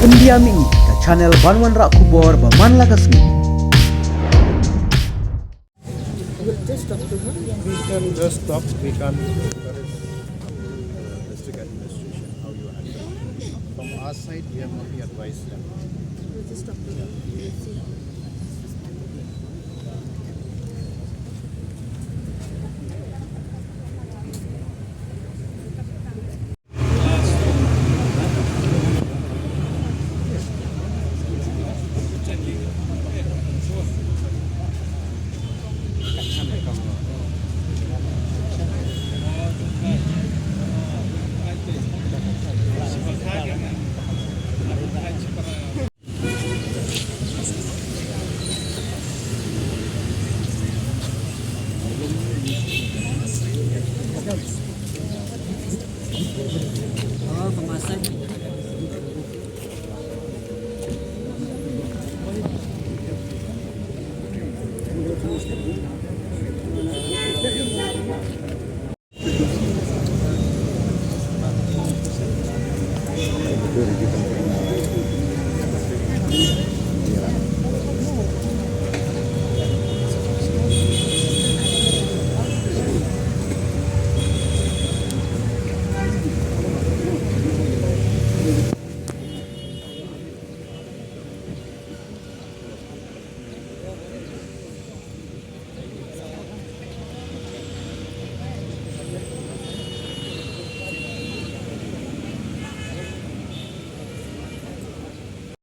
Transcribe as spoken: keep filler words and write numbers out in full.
Pyndiam ïa ngi ka channel ban wanrah khubor ba man la ka sngi. We'll just talk to her. We can just talk, we can encourage up to the district administration, how you handle. From our side, we have only advised them. We'll just talk to her. See.